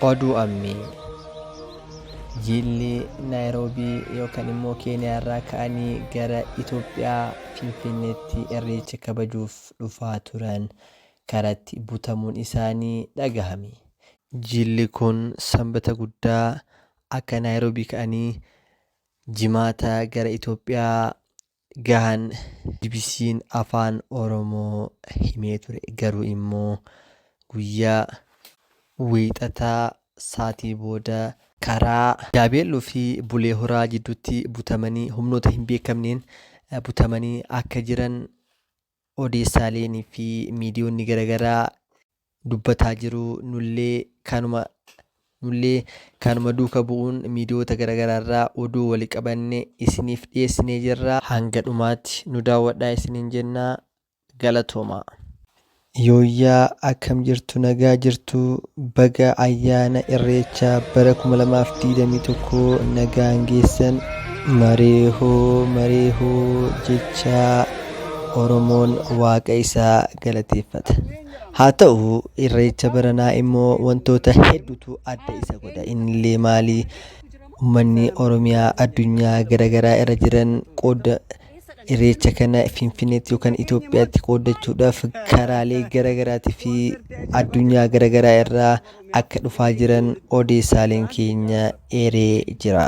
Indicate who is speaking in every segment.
Speaker 1: Oduu Ammee. Jilli Naayiroobii yookaan immoo Keeniyaa irraa ka'anii gara Itoophiyaa Finfinneetti Irreecha kabajuuf dhufaa turan karatti butamuun isaanii dhagahame. Jilli kun Sanbata Guddaa akka Naayiroobii ka'anii Jimaata gara Itoophiyaa gahan BBC'n Afaan Oromoo himee ture. Garuu immoo guyyaa Wiixataa saatii booda karaa Yaabeelloo fi Bulee Horaa jidduutti butamanii humnoota hin beekamneen butamanii akka jiran odeessaaleen fi miidiyoonni garagaraa dubbataa jiru. Nullee kanuma nullee kanuma duuka bu'uun miidiyoota garagaraa irraa oduu wali qabanne isiniif dhiyeessinee jirra. Hanga dhumaatti nu daawwadhaa isiniin jenna. Galatoomaa. Yooyyaa akkam jirtu nagaa jirtu baga ayyaana irreechaa bara 2021 nagaan geessan mareehoo mareehoo jechaa Oromoon waaqa isaa galateeffata. Haa ta'u irreecha baranaa immoo wantoota hedduutu adda isa godha. Innillee maali? Uummanni Oromiyaa addunyaa garaagaraa irra jiran qooda Irreecha kana Finfinneetti yookaan Itoophiyaatti qooddachuudhaaf karaalee gara garaatii fi addunyaa gara garaa irraa akka dhufaa jiran odeessaaleen keenya eeree jira.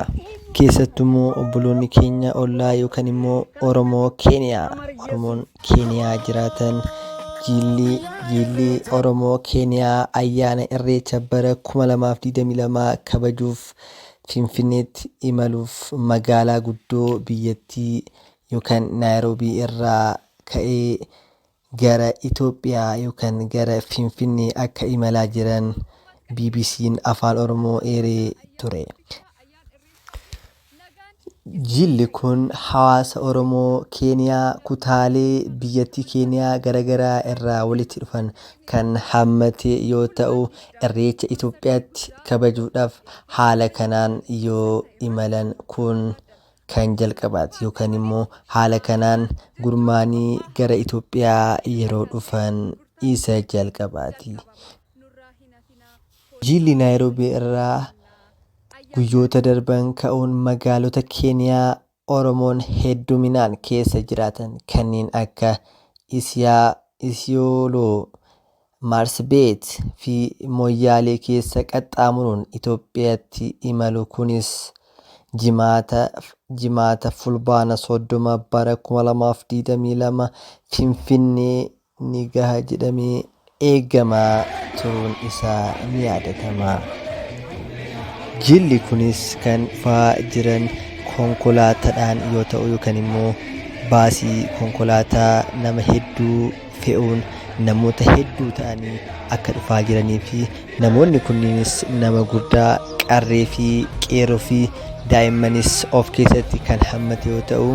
Speaker 1: Keessattuu obboloonni keenya ollaa yookaan immoo Oromoo Keeniyaa Oromoon Keeniyaa jiraatan jiilli jiilli Oromoo Keeniyaa ayyaana Irreecha bara 2022 kabajuuf Finfinneetti imaluuf magaalaa guddoo biyyattii yookan Naayiroobii irraa ka'ee gara Itoophiyaa yookan gara Finfinnee akka imalaa jiran BBC'n Afaan Oromoo eeree ture. Jilli kun hawaasa Oromoo Keeniyaa kutaalee biyyattii Keeniyaa garagaraa irraa walitti dhufan kan hammate yoo ta'u, Irreecha Itoophiyaatti kabajuudhaaf haala kanaan yoo imalan kun kan jalqabaati yookaan immoo haala kanaan gurmaanii gara Itoophiyaa yeroo dhufan isa jalqabaati. Jilli Naayiroobii irraa guyyoota darban ka'uun magaalota Keeniyaa Oromoon hedduminaan keessa jiraatan kanneen akka Isiyaa, Isiyooloo, Maarsbeet fi Moyyaalee keessa qaxxaamuruun Itoophiyaatti imalu kunis Jimaata Jimaata Fulbaana 30 bara 2022 Finfinnee ni gaha jedhamee eegamaa turuun isaa ni yaadatama. Jilli kunis kan dhufaa jiran konkolaatadhaan yoo ta'u yookaan immoo baasii konkolaataa nama hedduu fe'uun namoota hedduu ta'anii akka dhufaa jiranii fi namoonni kunniinis nama guddaa qarree fi qeerroo fi daa'immanis of keessatti kan hammate yoo ta'u,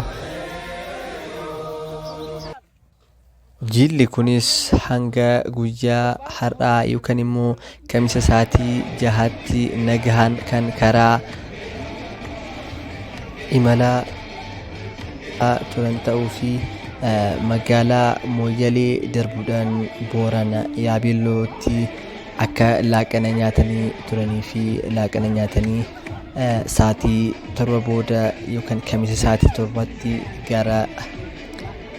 Speaker 1: Jilli kunis hanga guyyaa har'aa yookaan immoo Kamisa sa'aatii jahaatti nagahaan kan karaa imalaa turan ta'uu fi magaalaa Mooyyalee darbuudhaan Boorana Yaabellootti akka laaqana nyaatanii turanii fi laaqana nyaatanii sa'aatii 7 booda yookaan Kamisa sa'aatii 7tti gara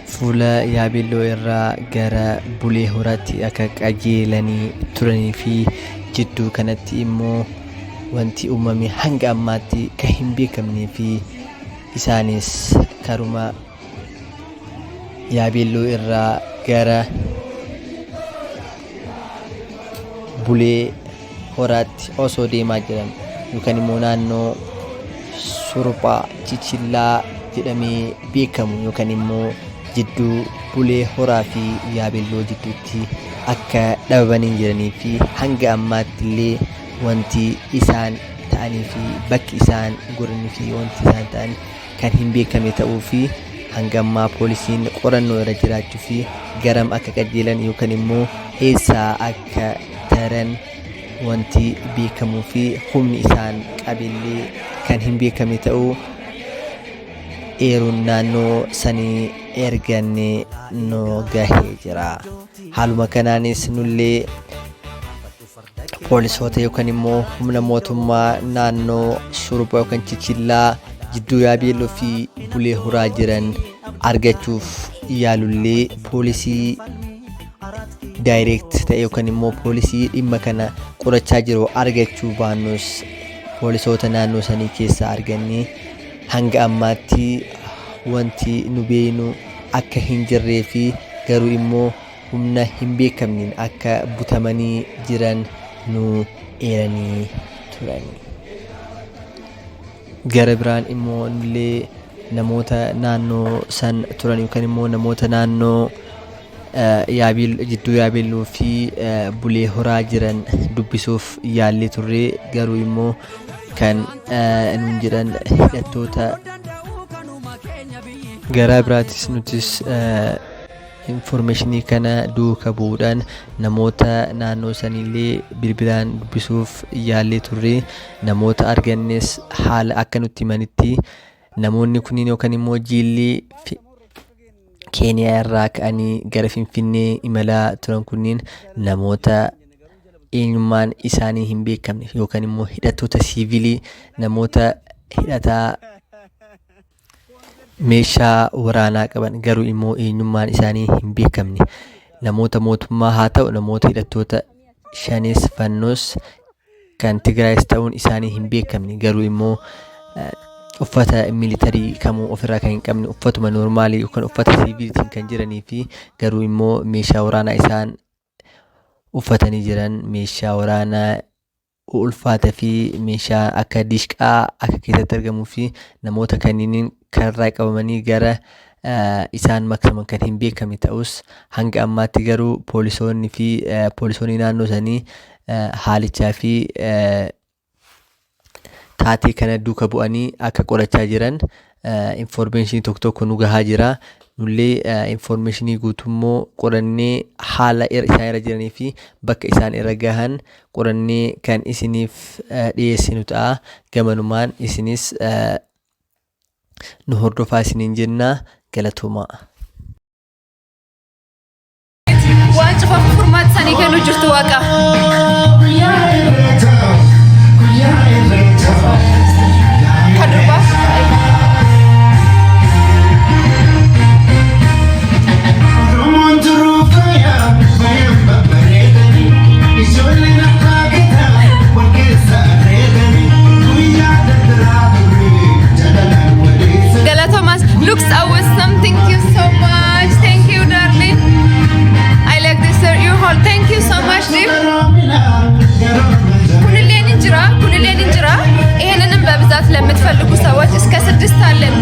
Speaker 1: Fuula Yaabelloo irraa gara Bulee Horaatti akka qajeelanii turanii fi jidduu kanatti immoo wanti uumame hanga ammaatti kan hin beekamnee fi isaanis karuma Yaabelloo irraa gara Bulee Horaatti osoo deemaa jiran yookaan immoo naannoo Suruphaa Chichillaa jedhamee beekamu yookaan immoo jidduu Bulee Horaa fi Yaabelloo jidduutti akka dhabamanii jiranii fi hanga ammaatti illee wanti isaan ta'anii fi bakki isaan goranii fi wanti isaan ta'an kan hin beekamne ta'uu fi hanga ammaa poolisiin qorannoo irra jiraachuu fi garam akka qajeelan yookaan immoo eessaa akka taran wanti beekamuu fi humni isaan qabellee kan hin beekamne ta'uu eeruun naannoo sanii erganne nu gahee jira. Haaluma kanaanis nullee Poolisoota yookaan immoo humna mootummaa naannoo Surba yookaan Chichillaa jidduu Yaabeelloo fi Bulee Horaa jiran argachuuf yaalullee, poolisii direct ta'e yookaan immoo poolisii dhimma kana qorachaa jiru argachuu baannus, poolisoota naannoo sanii keessaa argannee hanga ammaatti wanti nu beeknu akka hin jirree fi garuu immoo humna hin beekamneen akka butamanii jiran nu eeranii turan. Gara biraan immoo nullee namoota naannoo san turan yookaan immoo namoota naannoo jidduu Yaabeelloo fi Bulee Horaa jiran dubbisuuf yaallee turre. Garuu immoo kan nuun jedhan hidhattoota garaa biraatis. Nutis informationii kana duuka bu'uudhaan namoota naannoo saniillee bilbilaan dubbisuuf yaallee turre. Namoota argannes haala akka nutti himanitti, namoonni kunniin yookaan immoo jiilli Keeniyaa irraa ka'anii gara Finfinnee imalaa turan kunniin namoota eenyummaan isaanii hin beekamne yookaan immoo hidhattoota siivilii, namoota hidhataa meeshaa waraanaa qaban, garuu immoo eenyummaan isaanii hin beekamne, namoota mootummaa haa ta'u, namoota hidhattoota Shanees, Fannoos, kan Tigraayis ta'uun isaanii hin beekamne, garuu immoo uffata military kamuu ofirraa kan hin qabne, uffatuma normalii yookaan uffata siviilitiin kan jiranii fi garuu immoo meeshaa waraanaa isaan uffatanii jiran meeshaa waraanaa ulfaataa fi meeshaa akka dishqaa akka keessatti argamuu fi namoota kanniiniin karraa qabamanii gara isaan maksaman kan hin beekamne ta'us, hanga ammaatti garuu poolisoonni fi poolisoonni naannoo sanii haalichaa fi taatee kana duuka bu'anii akka qorachaa jiran informationii tokko tokko nu gahaa jira. Nullee informationii guutummoo qorannee haala isaan irra jiranii fi bakka isaan irra gahan qorannee kan isiniif dhiyeessinu ta'a. Gamanumaan isinis nu hordofaa isiniin jenna. Galatoomaa.
Speaker 2: Waan cufaaf furmaata isaanii kennuu jirtu Waaqa. Kan durbaa.
Speaker 3: Oromoon turuu fayyaa bayan babbareedanii, ijoolleen abbaa gadaa wal keessa areedanii, guyyaa dardaraa turre jaalalaan waleessa.
Speaker 2: Galatomas looks awesome. Thank you so much. Thank you, darling. I like this, sir. Your hall. Thank you so much, dear. Kunilleen እንጅራ፣ ኩንሌን እንጅራ። ይሄንንም በብዛት ለምትፈልጉ ሰዎች እስከ 6 አለን።